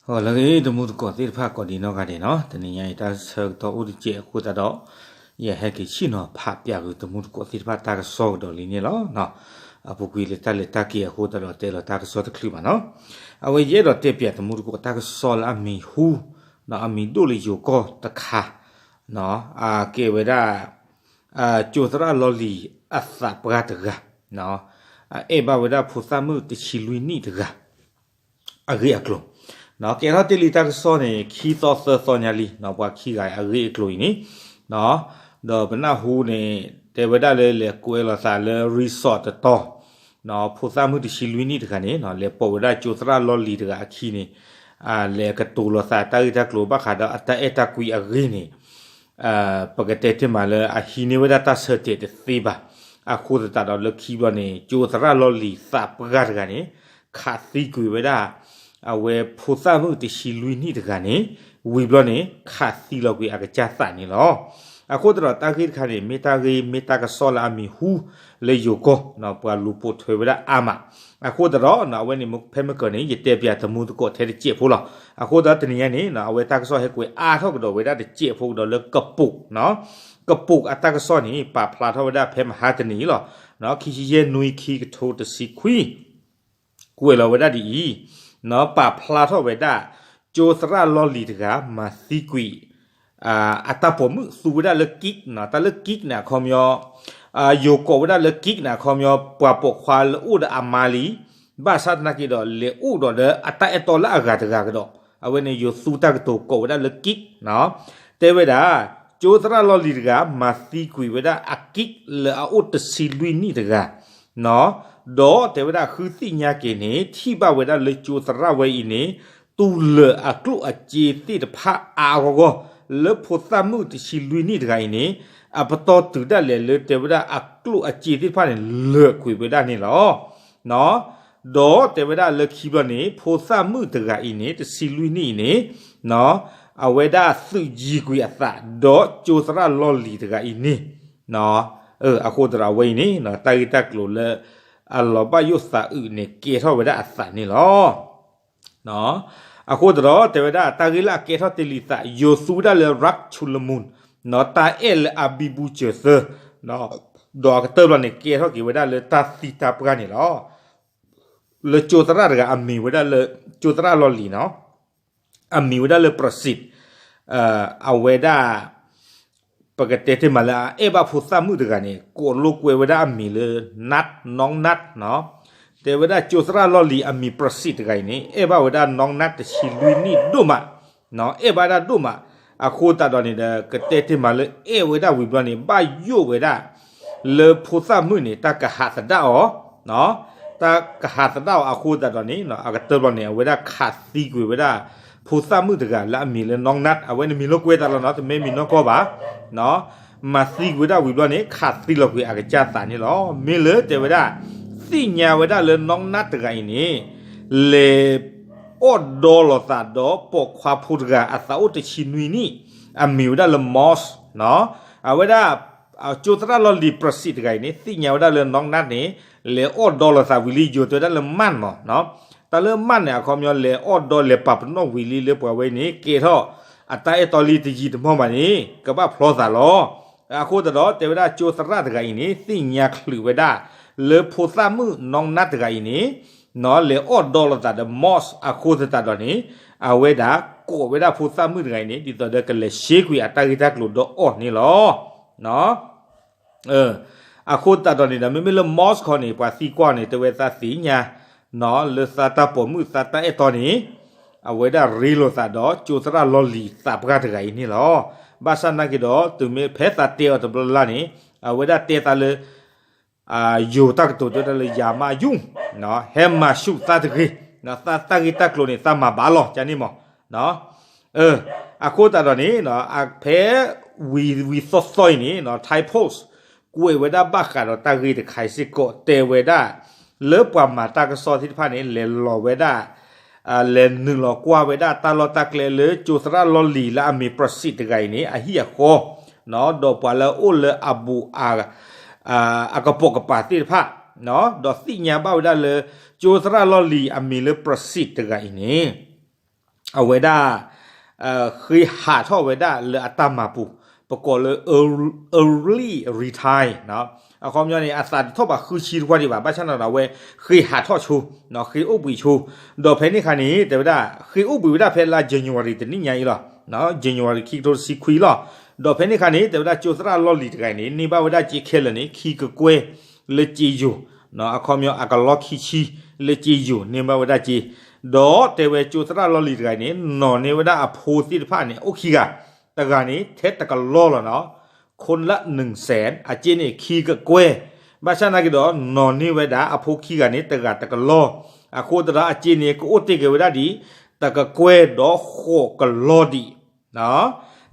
ဟီၣ်လၢဂ့ၤ တမူတကိးသ့ၣ်တဖၣ်ကိးဒံးနီၢ်ဂၤဒဲးနီၤ, တနံၤညါအံၤတၢ်ဆၢကတီၢ်အိၣ်တစဲးအဃိသတးဒီး ယဟဲက့ၤဆ့ၣ်နီၤဖးပၠးကွံာ်တမူတကိးသ့ၣ်တဖၣ်တၢ်ကစီၣ်ကဒီးလံန့ၣ်လီၤ. အပူၤကွံာ်လၢတၢ်လဲၤတၢ်က့ၤအဃိသတးဒီးတဲလီၤတၢ်ကစီၣ်တချုးဘၣ်နီၤ, အဝဲယအဲၣ်ဒိးတဲပၠးတမူတကိးတၢ်ကစီၣ်လၢအမံၤဟူ, အမံၤဒိၣ်လၢယိၤကီၢ်တခါ, အကဲဝဲဒၣ် ကၠိသရၣ်လီၢ်လံၤအသးပှၢ်တဂၤ, အအဲၣ်ဘၣ်ဝဲဒၣ်ဖိသၣ်မုၣ်တဆံလွံၢ်နံၣ်တဂၤ အဂ့ၢ်အကျိၤ, ကဲထီၣ်တ့ၢ်လံတၢ်ကစီၣ်န့ၣ် ခံသီသၢသီညါလံ ပှၤခံဂၤအဂ့ၢ်အကျိၤအံၤန့ၣ်, ဒီးပနၢ်ဟူန့ၣ် တဲဝဲဒၣ်လၢလဲၤကွဲးလိာ်သးလၢ resort တတီၤ, ဖိသၣ်မုၣ်တဆံလွံၢ်နံၣ်တဂၤန့ၣ် လဲၤပိာ်ဝဲဒၣ်ကၠိသရၣ်လီၢ်လံၤတဂၤအခံန့ၣ်, လဲၤကတိၤလိာ်သးတၢ်ဂ့ၢ်တၢ်ကျိၤဘၣ်ဃးဒီးအတၢ်အဲၣ်တၢ်ကွံအဂ့ၢ်န့ၣ် ပကတဲတ့ၢ်မးလၢအဟံးန့ၢ်ဝဲဒၣ်တၢ်ဆၢတဲာ်တသ့ဘၣ်. အဃိသတးဒီးလၢခံဘျီန့ၣ် ကၠိသရၣ်လီၢ်လံၤသးပှၢ်တဂၤန့ၣ် ခးသံကွံာ်ဝဲဒၣ် အဝဲဖိသၣ်မုၣ်တဆံလွံၢ်နံၣ်တဂၤန့ၣ် ဝံၤဘျီန့ၣ် ခးသံလီၤကွံာ်အကစၢ်သးန့ၣ်လီၤ. အဃိသတးဒီးတၢ်ဂ့ၢ်တခါန့ၣ် မ့ၢ်တၢ်ဂ့ၢ်မ့ၢ်တၢ်ကစီၣ်လၢအမံၤဟူလၢယိၤကီၢ်, ပှၤလူၤပိာ်ထွဲဝဲဒၣ်အါမး. အဃိသတးဒီး အဝဲန့ၣ်ဖဲမ့ၢ်ကၢၤန့ၣ် ယတဲပၠးတမူတကိးထဲတစဲးဖိလီၤ. အဃိသတးဒီးတနံၤညါန့ၣ် အဝဲတၢ်ကစီၣ်ဟဲကွဲးအါထီၣ်ကဒီးဝဲဒၣ်တစဲးဖိကဒီးလၢကပိာ်, ကပိာ်အတၢ်ကစီၣ်န့ၣ် ပာ်ဖျါထီၣ်ဝဲဒၣ်ဖဲမဟါတနံၤအံၤလီၤ. ခံဆံယဲၢ်နွံ ခံကထိတဆံခွံ ကွဲးလီၤဝဲဒၣ်ဒ်အံၤ, ပာ်ဖျါထီၣ်ဝဲဒၣ် ကၠိသရၣ်လီၢ်လံၤတဂၤ မၤသံကွံာ် အတၢ်ပိာ်မုၣ်သူဝဲဒၣ်လၢ cake နီၤ, တၢ်လၢ cake န့ၣ်အခီပညီ, ယိၤကိးဝဲဒၣ်လၢ cake န့ၣ်အခီပညီ ပှၤပိာ်ခွါလၢအိၣ်ဒီးအမါလံ, ဘၣ်ဆၣ်သနာ်က့ဒီး လဲၤအိၣ်ဒီးဒီးအတၢ်အဲၣ်တီလၢအဂၤတဂၤကဒီး, အဝဲန့ၣ်ယိၤသူတၢ်ကတိၤကိးဝဲဒၣ်လၢ cake နီၤ, တဲဝဲဒၣ် ကၠိသရၣ်လီၢ်လံၤတဂၤ မၤသံကွံာ်ဝဲဒၣ်အ cake လၢအအိၣ်တဆံလွံၢ်နံၣ်တဂၤ ဒီးတဲဝဲဒၣ်ဃုသ့ၣ်ညါက့ၤန့ၣ် ထံၣ်ဘၣ်ဝဲဒၣ်လၢကၠိသရၣ်ဝဲအံၤန့ၣ် တူၢ်လၢာ်အကျိၣ်အစ့သ့ၣ်တဖၣ်အါအါဂီၢ်ဂီၢ် လၢဖိသၣ်မုၣ်တဆံလွံၢ်နံၣ်တဂၤအံၤန့ၣ် အပတီၢ်တုၤဒၣ်လဲာ်လၢတဲဝဲဒၣ်အကျိၣ်အစ့သ့ၣ်တဖၣ်န့ၣ် လၢာ်ကွံာ်ဝဲဒၣ်န့ၣ်လီၤ. ဒီးတဲဝဲဒၣ်လၢခံဘျီန့ၣ် ဖိသၣ်မုၣ်တဂၤအံၤန့ၣ် တဆံလွံၢ်နံၣ်အံၤန့ၣ် အဝဲဒၣ်သုးယံၤကွံာ်အသး ဒီးကၠိသရၣ်လီၢ်လံၤတဂၤအံၤန့ၣ် အဃိသတးဒီးအဝဲအံၤန့ၣ် တၢ်ဂ့ၢ်တၢ်ကျိၤလၢ အလီၤဘၣ်ယိၣ်သးအုးန့ၣ် ကဲထီၣ်ဝဲဒၣ်အသးန့ၣ်လီၤ. အဃိသတးဒီးတဲဝဲဒၣ် တၢ်ဂ့ၢ်လၢအကဲထီၣ်တ့ၢ်လံသး ယိၤသူဝဲဒၣ်လၢ ရၣ်ၡူလမူၣ် တၢ်အဲၣ်လၢအဘံဘူစၢၤသၢ ဒီးအကတၢၢ်ဘျီန့ၣ် ကဲထီၣ်က့ၤဝဲဒၣ်လၢတၢ်သံတၢ်ပှၢ်န့ၣ်လီၤ. လၢကၠိသရၣ်တဂၤအမံၤဝဲဒၣ်လၢ ကၠိသရၣ်လီၢ်လံၤနီၤ အမံၤဝဲဒၣ်လၢ ပြစံး အဝဲဒၣ် ပကတဲတ့ၢ်မးလၢအအဲၣ်ဘၣ်ဖိသၣ်မုၣ်တဂၤန့ၣ် ကိးလိာ်ကွဲဝဲဒၣ်အမံၤလၢ နၢတ် နီၢ်နၢတ်နီၤ. တဲဝဲဒၣ်ကၠိသရၣ်လီၢ်လံၤအမံၤ ပြစံး တဂၤအံၤန့ၣ် အဲၣ်ဘၣ်ဝဲဒၣ်နီၢ်နၢတ်တဆံလွံၢ်နံၣ်ဒိၣ်မး အဲၣ်ဘၣ်ဒၣ်ဒိၣ်မး. အဃိသတးဒီးန့ၣ်ဒီး ကတဲတ့ၢ်မးလၢအဲၣ်ဝဲဒၣ်ဝံၤဘျီန့ၣ် ဘၣ်ယိၣ်ဝဲဒၣ် လၢဖိသၣ်မုၣ်န့ၣ် တၢ်ကဟးသဒၣ်အီၤ တၢ်ကဟးသဒၣ်အီၤအဃိသတးဒီးန့ၣ် အကတၢၢ်ဘျီန့ၣ် အဝဲဒၣ်ခးသံကွံာ်ဝဲဒၣ် ဖိသၣ်မုၣ်တဂၤလၢအမံၤလၢ နီၢ်နၢတ် အဝဲန့ၣ်မံၤလိာ်ကွဲသးလီၤနီၤ တမ့ၢ်မံၤနီၢ်ကီၢ်ဘၣ် မၤသံကွံာ်ဝဲဒၣ်ဝံၤဘျီန့ၣ် ခးသံလီၤကွံာ်အကစၢ်သးန့ၣ်လီၤ. မ့ၢ်လၢတဲဝဲဒၣ် သ့ၣ်ညါဝဲဒၣ်လၢ နီၢ်နၢတ် တဂၤအံၤန့ၣ် လဲၤအီၣ်ဒီလီၤသးဒီးပိာ်ခွါဖိတဂၤ အသးအိၣ်တဆံနွံနံၣ် အမံၤဝဲဒၣ်လၢ Moss နီၤ. အဝဲဒၣ် ကၠိသရၣ်လီၢ်လံၤ ပြစံး တဂၤအံၤန့ၣ် သ့ၣ်ညါဝဲဒၣ်လၢ နီၢ်နၢတ် န့ၣ် လဲၤအီၣ်ဒီလီၤသးဝံၤလံ ယိၤတဲဝဲဒၣ်လၢ မၢ်နီၤ. တၢ်လၢ မၢ် န့ၣ် အခီပညီ လဲၤအီၣ်ဒီလဲၤပာ်ပနီၣ်ဝံၤလံလၢပှၤဝဲန့ၣ် ကဲထီၣ်အတၢ်အဲၣ်တီလံတယံာ်တမီၢ်ဘၣ်န့ၣ် ကဘၣ်ဖျီသးလီၤ. အဃိသတးဒီး တဲဝဲဒၣ်ကၠိသရၣ်တဂၤအံၤန့ၣ် သ့ၣ်ညါချုးဝဲဒၣ် လၢဖိသၣ်မုၣ် နီၢ်နၢတ် တဂၤအံၤန့ၣ် လဲၤအီၣ်ဒီလီၤသးဒီး Moss အဃိသတးဒီးန့ၣ် အဝဲဒၣ်ကိးဝဲဒၣ်ဖိသၣ်မုၣ်တဂၤအံၤန့ၣ် ဒ်သိးဒီးကလဲၤရှဲကွံာ်အတၢ်ဂ့ၢ်တၢ်ကျိၤဒီးအီၤန့ၣ်လီၤ. အဃိသတးဒီးန့ၣ်ဒီး မ့မ့ၢ်လၢ Moss ခီန့ၣ် ပှၤသံကွၢ်န့ၣ် တဲဝဲသးသ့ၣ်ညါ လၢသးတၢ်ပိာ်မုၣ်သးတၢ်အဲၣ်တီန့ၣ် အဝဲဒၣ်ရ့လိာ်သးဒီးကၠိသရၣ်လီၢ်လံၤသးပှၢ်တဂၤအံၤန့ၣ်လီၤ. ဘၣ်ဆၣ်သနာ်က့ဒီး တုၤမ့ၢ်ဖဲသးတဲအီၤတဘျီလၢ်န့ၣ် အဝဲဒၣ်တဲသးလၢ ယိၤတၢ်ကတိၤတဲတၢ်လၢ ယၤမးယူၢ် ဟဲမၤဆူၣ်သးတဂ့ၤ, သးတၢ်ဂ့ၢ်တၢ်ကျိၤန့ၣ် သးမၤဘၣ်လီၤ ကန့ၣ်မး. အဃိသတးဒီးန့ၣ် ဖဲဝံၤဝံၤသီသီအံၤန့ၣ် Thai Post ကွဲးဝဲဒၣ်ဘၣ်ဃးဒီးတၢ်ဂ့ၢ်တခါအံၤစ့ၢ်ကီး တဲဝဲဒၣ် လၢပှၤမၤတၢ်ကစီၣ်သ့ၣ်တဖၣ်န့ၣ် လဲၤလီၤဝဲဒၣ် လဲၤနုာ်လီၤကွၢ်ဝဲဒၣ်တၢ်လီၢ်တၢ်ကျဲလၢကၠိသရၣ်လီၢ်လံၤလၢအမံၤ ပြစံး တဂၤအံၤန့ၣ် အဟံၣ်အဃီ ဒီးပှၤလၢအအိၣ်လၢအဘူးအ အကပိာ်ကပၤသ့ၣ်တဖၣ် ဒီးသ့ၣ်ညါဘၣ်ဝဲဒၣ်လၢ ကၠိသရၣ်လီၢ်လံၤအမံၤလၢ ပြစံး တဂၤအံၤန့ၣ် အဝဲဒၣ် ဃ့ဟးထီၣ်ဝဲဒၣ်လၢအတၢ်မၤပူၤ ပကိးလၢ early retire အခီပညီန့ၣ် အသးတထီၣ်ဘၣ်ဃုဆံတဝီဒံးဘၣ် ဘၣ်ဆၣ်န့ၣ်ဒီးအဝဲ ဃ့ဟးထီၣ်ဆိ ဃ့အိၣ်ဘှံးဆိ ဒီးဖဲန့ၣ်အခါန့ၣ် တဲဝဲဒၣ် ဃ့အိၣ်ဘှံးဝဲဒၣ်ဖဲလါ January တနံၣ်ညါအံၤလီၤ January ခံကထိတဆံခွံလီၤ ဒီးဖဲန့ၣ်အခါန့ၣ် တဲဝဲဒၣ်ကၠိသရၣ်လီၢ်လံၤတဂၤအံၤန့ၣ် န့ၢ်ဘၣ်ဝဲဒၣ်စ့ခဲလၢာ်န့ၣ် ခံကကွဲၢ်လၢစ့ယိၤ အခီပညီအကလီၢ်ခံဆံလၢစ့ယိၤန့ၢ်ဘၣ်ဝဲဒၣ်စ့ ဒီးတဲဝဲကၠိသရၣ်လီၢ်လံၤတဂၤအံၤန့ၣ် နီၢ်န့ၢ်ဝဲဒၣ်အဖိသ့ၣ်တဖၣ်န့ၣ် အိၣ်ခံဂၤ တဂၤန့ၣ် ထဲတကလီၢ်လီၤနီၤ คนละหนึ่งแสน အစ့န့ၣ်ခံကကွဲၢ် ဘၣ်ဆၣ်နာ်က့ဒီး နီၢ်န့ၢ်ဝဲဒၣ်အဖိခံဂၤန့ၣ် တဂၤတကလီၢ် အဃိသတးဒီးအစ့န့ၣ် ကအိၣ်တ့ၢ်က့ၤဝဲဒၣ်ဒ် တကကွဲၢ်ဒီးဃိးကလီၢ်ဒံး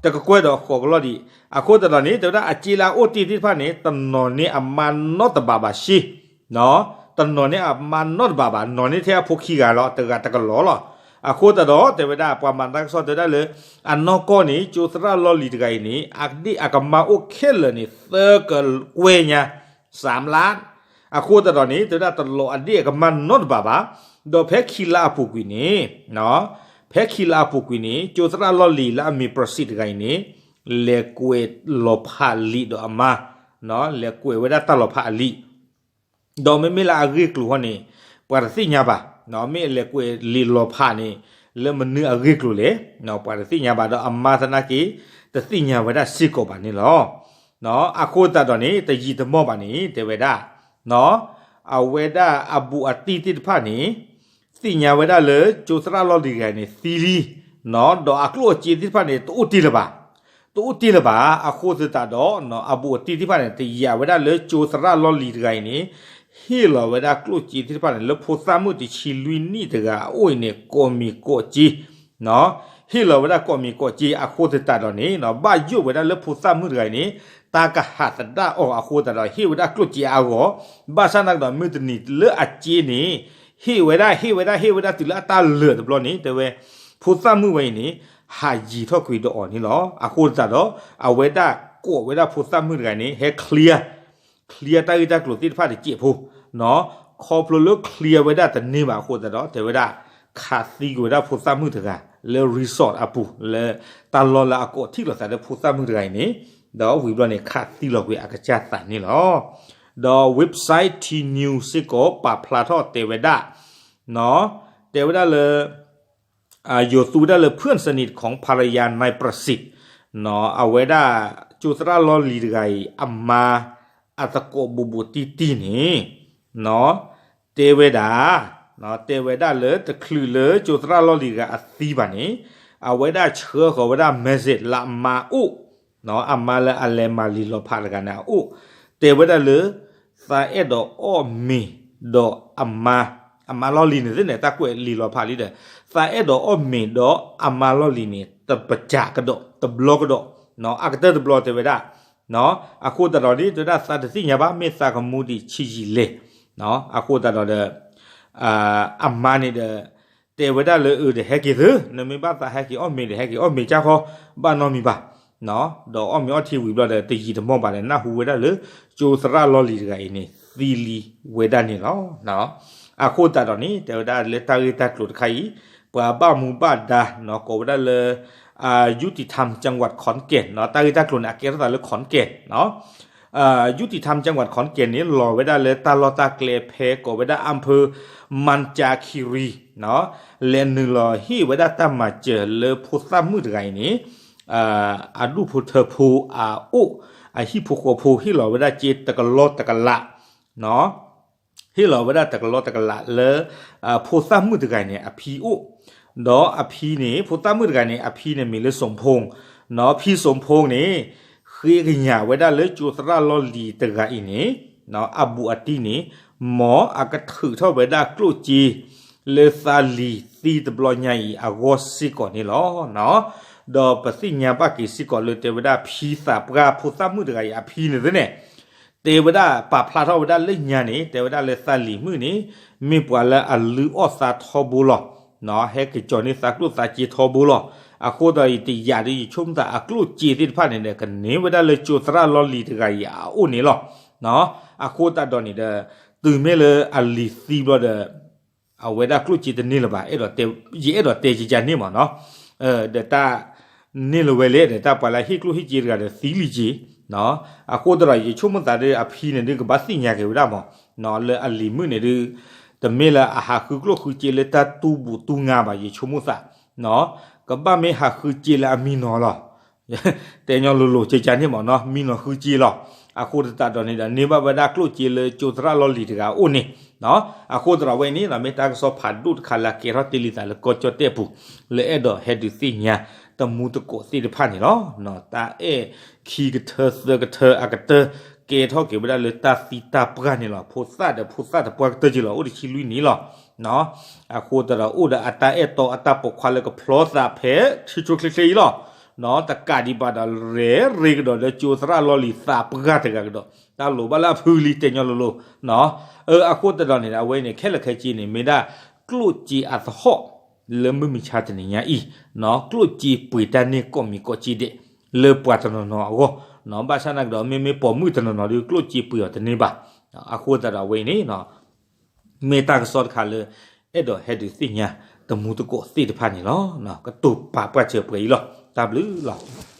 တကကွဲၢ်ဒီးဃိးကလီၢ်ဒံး အဃိသတးဒီးန့ၣ် တဲဝဲဒၣ်အစ့လၢအအိၣ်တ့ၢ်သ့ၣ်တဖၣ်န့ၣ် တနီၢ်န့ၢ်အမါနီတဘးဘၣ်စ့ တနီၢ်န့ၢ်အမါနီတဘးဘၣ် နီၢ်န့ၢ်ထဲအဖိခံဂၤလီၤ တဂၤတကလီၢ်လီၤ အဃိသတးဒီး တဲဝဲဒၣ်ပှၤမၤတၢ်ကစီၣ်တဲဝဲဒၣ်လၢ အနီၢ်ကီၢ်န့ၣ် ကၠိသရၣ်လီၢ်လံၤတဂၤအံၤန့ၣ် အဒ့ၣ်အကမၢ်အိၣ်ခဲလၢာ်န့ၣ် သၢကကွဲၢ်ညါ စၢ်လါ အဃိသတးဒီးန့ၣ် တဲဝဲဒၣ်တလီၤအဒ့ၣ်အကမၢ်နီတဘးဘၣ် ဒီးဖဲခံလါအပူၤကွံာ်န့ၣ် ဖဲခံလါအပူၤကွံာ်န့ၣ် ကၠိသရၣ်လီၢ်လံၤလၢအမ့ၢ်ပြစံးတဂၤအံၤန့ၣ် လဲၤကွဲးလီၤဖးလံာ်ဒီးအမါ လဲၤကွဲးဝဲဒၣ်တၢ်လီၤဖးအလံာ် ဒီးမ့မ့ၢ်လၢအဂ့ၢ်ကျိၤဟီန့ၣ် ပှၤတသ့ၣ်ညါဘၣ်, မ့ၢ်အလဲၤကွဲးလံာ်လီၤဖးန့ၣ် လၢမနုၤအဂ့ၢ်ကျိၤလဲၣ်, ပှၤတသ့ၣ်ညါဘၣ်ဒီးအမါသနာ်က့ တသ့ၣ်ညါဝဲဒၣ်စ့ၢ်ကီးဘၣ်န့ၣ်လီၤ. အဃိသတးဒီးန့ၣ် တယံာ်တမီၢ်ဘၣ်န့ၣ် တဲဝဲဒၣ် အဝဲဒၣ်အဘူးအတံၢ်သ့ၣ်တဖၣ်န့ၣ် သ့ၣ်ညါဝဲဒၣ်လၢကၠိသရၣ်လီၢ်လံၤတဂၤန့ၣ်သံလံ, ဒီးအကျိၣ်အစ့သ့ၣ်တဖၣ်န့ၣ် တအိၣ်တ့ၢ်လၢၤဘၣ်, တအိၣ်တ့ၢ်လၢၤဘၣ်. အဃိသတးဒီး အဘူးအတံၢ်သ့ၣ်တဖၣ်န့ၣ် တယာ်ဝဲဒၣ်လၢကၠိသရၣ်လီၢ်လံၤတဂၤအံၤန့ၣ် ဟ့ၣ်လီၤဝဲဒၣ်ကျိၣ်စ့သ့ၣ်တဖၣ်န့ၣ် လၢဖိသၣ်မုၣ်တဆံလွံၢ်နံၣ်တဂၤအအိၣ်အံၤန့ၣ် ကိးမံၤကိးစ့ ဟ့ၣ်လီၤဝဲဒၣ်ကိးမံၤကိးစ့အဃိသတးဒီးန့ၣ် ဘၣ်ယိၣ်ဝဲဒၣ်လၢဖိသၣ်မုၣ်တဂၤအံၤန့ၣ် တၢ်ကဟးသဒၣ်အီၤအဃိသတးဒီး ဟ့ၣ်ဝဲဒၣ်ကျိၣ်စ့အါဂီၢ်, ဘၣ်ဆၣ်သနာ်က့ဒီးမုၢ်တနံၤလၢအစ့န့ၣ် ဟ့ၣ်ဝဲဒၣ် ဟ့ၣ်ဝဲဒၣ် ဟ့ၣ်ဝဲဒၣ်တုၤလၢအတၢ်လၢာ်တဘျီန့ၣ် တဲဝဲ ဖိသၣ်မုၣ်ဝဲအံၤန့ၣ် ဟးယံၤထီၣ်ကွံာ်ဒီးအီၤန့ၣ်လီၤ. အဃိသတးဒီး အဝဲဒၣ်ကိးဝဲဒၣ်ဖိသၣ်မုၣ်တဂၤန့ၣ် ဟဲ clear clear တၢ်ဂ့ၢ်တၢ်ကျိၤသ့ၣ်တဖၣ်တစဲးဖိ, ခီဖျိလၢ clear ဝဲဒၣ်တန့ၢ်ဘၣ်အဃိသတးဒီး တဲဝဲဒၣ် ခးသံကွံာ်ဝဲဒၣ်ဖိသၣ်မုၣ်တဂၤ လၢ resort အပူၤ လၢတၢ်လီၢ်လၢအကိးထံၣ်လိာ်သးလၢဖိသၣ်မုၣ်တဂၤအံၤန့ၣ်, ဒီးဝံၤဘျီန့ၣ် ခးသံလီၤကွံာ်အကစၢ်သးန့ၣ်လီၤ. ဒီး website T News စ့ၢ်ကီး ပာ်ဖျါထီၣ်တဲဝဲဒၣ် တဲဝဲဒၣ်လၢ ယိၤသူဝဲဒၣ်လၢ เพื่อนสนิทของภรรยานายประสิทธิ์ အဝဲဒၣ် ကၠိသရၣ်လီၢ်လံၤတဂၤအံၤ အမါ အသကိးဘူးဘူးတံၢ်တံၢ်န့ၣ် တဲဝဲဒၣ် တဲဝဲဒၣ်လၢတချုးလၢကၠိသရၣ်လီၢ်လံၤတဂၤအသံဘၣ်န့ၣ် အဝဲဒၣ်ဆှၢဃီၤဝဲဒၣ် message လၢအမါအိၣ်, အမါလၢအလဲၤမၤလံာ်လီၤဖးတဂၤန့ၣ်အအိၣ်, တဲဝဲဒၣ်လၢ သးအဲၣ်ဒိးအီၣ်မ့ၤဒီးအမါ, အမါလီၢ်လံၤန့ၣ်သ့ၣ်န့ၣ် တၢ်ကွဲးလံာ်လီၤဖးလံဒီး သးအဲၣ်ဒိးအီၣ်မ့ၤဒီးအမါလီၢ်လံၤန့ၣ် တပစးကဒီး တဘျီကဒီး, အကတၢၢ်တဘျီတဲဝဲဒၣ် အဃိသတးဒီးန့ၣ် တဲဝဲဒၣ်သးတသ့ၣ်ညါဘၣ် မ့ၢ်သးကမူဒံးဆံးယံာ်လဲၣ်, အဃိသတးဒီးဒီး အမါန့ၣ်ဒီး တဲဝဲဒၣ်လၢအၢဒီးဟဲက့ၤသု, နမ့ၢ်ဘၣ်သးဟဲက့ၤအီၣ်မ့ၤဒီးဟဲက့ၤအီၣ်မ့ၤကၢ်ခီ ဘၣ်နီတမံၤဘၣ်, ဒီးအီၣ်မ့ၤအီထံဝံၤဘျီဒီး တယံာ်တမီၢ်ဘၣ်ဒီး နၢ်ဟူဝဲဒၣ်လၢ ကၠိသရၣ်လီၢ်လံၤတဂၤအံၤန့ၣ် သံလံဝဲဒၣ်န့ၣ်လီၤ. အဃိသတးဒီးန့ၣ် တဲဝဲဒၣ်လၢတၢ်ဂ့ၢ်တၢ်ကျိၤတခါအံၤ ပှၤဘၣ်မူဘၣ်ဒါ ကိးဝဲဒၣ်လၢ ยุติธรรมจังหวัดขอนแก่น တၢ်ဂ့ၢ်တၢ်ကျိၤန့ၣ် အကဲထီၣ်သးလၢ ขอนแก่น ยุติธรรมจังหวัดขอนแก่น န့ၣ် လီၤဝဲဒၣ်လၢတၢ်လီၢ်တၢ်ကျဲဖဲကိးဝဲဒၣ် อำเภอมันจาคีรี လဲၤနုာ်လီၤဟ့ၣ်ဝဲဒၣ်တၢ်မၤစၢၤလၢဖိသၣ်မုၣ်တဂၤအံၤန့ၣ် အဒူၣ်ဖိထၢဖိအအိၣ် အဟံၣ်ဖိဃီဖိ ဟ့ၣ်လီၤဝဲဒၣ်စ့တကလီၢ်တကလး ဟ့ၣ်လီၤဝဲဒၣ်တကလီၢ်တကလးလၢ ဖိသၣ်မုၣ်တဂၤန့ၣ် အဖံအိၣ်, ဒီးအဖံန့ၣ် ဖိသၣ်မုၣ်တဂၤန့ၣ် အဖံန့ၣ်မံၤလၢ สมพงษ์ ဖံ สมพงษ์ န့ၣ် ဃ့ကညးဝဲဒၣ်လၢကၠိသရၣ်လီၢ်လံၤတဂၤအံၤန့ၣ် အဘူးအတံၢ်န့ၣ် မ်အကထုးထီၣ်ဝဲဒၣ်ကျိၣ်စ့ လၢသးလံၤသံတဘျီညါအံၤအဂီၢ်စ့ၢ်ကီးန့ၣ်လီၤ. ဒီးပသ့ၣ်ညါဘၣ်က့ၤစ့ၢ်ကီးလၢတဲဝဲဒၣ်ဖံသးပှၢ်ဖိသၣ်မုၣ်တဂၤအံၤအဖံန့ၣ်သ့ၣ်န့ၣ် တဲဝဲဒၣ်ပာ်ဖျါထီၣ်ဝဲဒၣ်လၢညါန့ၣ် တဲဝဲဒၣ်လၢသးလံၤမုၣ်န့ၣ် မ့ၢ်ပှၤလၢအလုၢ်အီၣ်သးထီဘိလီၤ. ဟဲက့ၤကၠီၤန့ၢ်သးကျိၣ်သးစ့ထီဘိလီၤ. အဃိသတးဒီးယတယာ်ဒီးယဆိကမိၣ်သးအကျိၣ်စ့သ့ၣ်တဖၣ်န့ၣ်ဒီး ကန့ၢ်ဝဲဒၣ်လၢကၠိသရၣ်လီၢ်လံၤတဂၤအံၤအအိၣ်န့ၣ်လီၤ. အဃိသတးဒီးန့ၣ်ဒီး တုၤမ့ၢ်လၢအလံၤသံဘျီဒီး အဝဲဒၣ်ကျိၣ်စ့တန့ၢ်လၢၤဘၣ်, ယအဲၣ်ဒိးတဲကကန့ၣ်မ့ၢ်နီၤ, ဒီးတၢ်န့ၢ်လၢၤဝဲလဲၣ်ဒီး တၢ်ပှၤလၢဟ့ၣ်ကျိၣ်ဟ့ၣ်စ့တဂၤဒီးသံလံက့ၤ, အဃိသတးဒီးယဆိကမိၣ်သးဒီး အဖံန့ၣ်ဒုးကဘၣ်သ့ၣ်ညါက့ၤဝဲဒၣ်မ့ၢ်, လၢအလံၤမုၣ်န့ၣ်ဒုး တမ့ၢ်လၢအဟးဃုကျိၣ်ဃုစ့လၢတၢ်တူၢ်ဘူးတူၢ်ငါဘၣ် ယဆိကမိၣ်သး, ကဘၣ်မ့ၢ်ဟးဃုစ့လၢအမံနီၤလီၤ. တဲညီလိၤလိၤကကန့ၣ်မ့ၢ်နီၤ, မံနီၤဃုစ့လီၤ. အဃိသတးဒီးန့ၣ်ဒီး န့ၢ်ဘၣ်ဝဲဒၣ်ကျိၣ်စ့လၢကၠိသရၣ်လီၢ်လံၤတဂၤအအိၣ်န့ၣ်, အဃိသတးဒီးဝဲန့ၣ်ဒီး မ့ၢ်တၢ်ကစီၣ်ဖးဒိၣ်တခါလၢအကဲထီၣ်တ့ၢ်လံသးလၢကီၢ်ကၠီၣ်တဲၣ်ပူၤ လၢအဲၣ်ဒိးဟဲဒုးသ့ၣ်ညါ တမူတကိးသ့ၣ်တဖၣ်န့ၣ်လီၤ. တၢ်အဲၣ်ခံကထၢသၢကထၢအကတၢၢ် ကဲထီၣ်က့ၤဝဲဒၣ်လၢတၢ်သံတၢ်ပှၢ်န့ၣ်လီၤ. ဖိသၣ်ဒီးဖိသၣ်တပှၢ်ကတၢၢ်က့ၤလီၤ, အိၣ်တဆံလွံၢ်နံၣ်လီၤ. အဃိသတးဒီးအိၣ်ဒီးအတၢ်အဲၣ်တီအတၢ်ပိာ်ခွါလၢကဖျီသးဖဲဆံးဆံးချ့ချ့အံၤလီၤ. တကးဒံးဘၣ်ဒီး ရဲၣ်ရ့ကဒီးလၢကၠိသရၣ်လီၢ်လံၤသးပှၢ်တဂၤကဒီး တၢ်လိၣ်ဘၣ်လၢအဖုလံ တဲညီလိၤလိၤ. အဃိသတးဒီးန့ၣ်ဒီး အဝဲန့ၣ် ခဲလၢာ်ခဲဆ့န့ၣ် မ့ၢ်ဒၣ်ကျိၣ်စ့အသဟီၣ် လၢမုၢ်မဆါတနံၤညါအံၤ, ကျိၣ်စ့ပှ့ၤတၢ်န့ၢ်ကိးမံၤကိးစ့ဒဲး လၢပှၤတနီၤနီၤအဂီၢ်, ဘၣ်ဆၣ်သနာ်က့ဒီး မ့မ့ၢ်ပိာ်မုၣ်တနီၤနီၤဒီး ကျိၣ်စ့ပှ့ၤအီၤတန့ၢ်ဘၣ်. အဃိသတးဒီးအဝဲအံၤန့ၣ် မ့ၢ်တၢ်ကစီၣ်တခါလၢ အဲၣ်ဒိးဟဲဒုးသ့ၣ်ညါ တမူတကိးသ့ၣ်တဖၣ်န့ၣ်လီၤ. ကတိၤပာ်ပှၢ်စၢၤပှဲၤအံၤလီၤ. တၢ်ဘျုးလီၤ.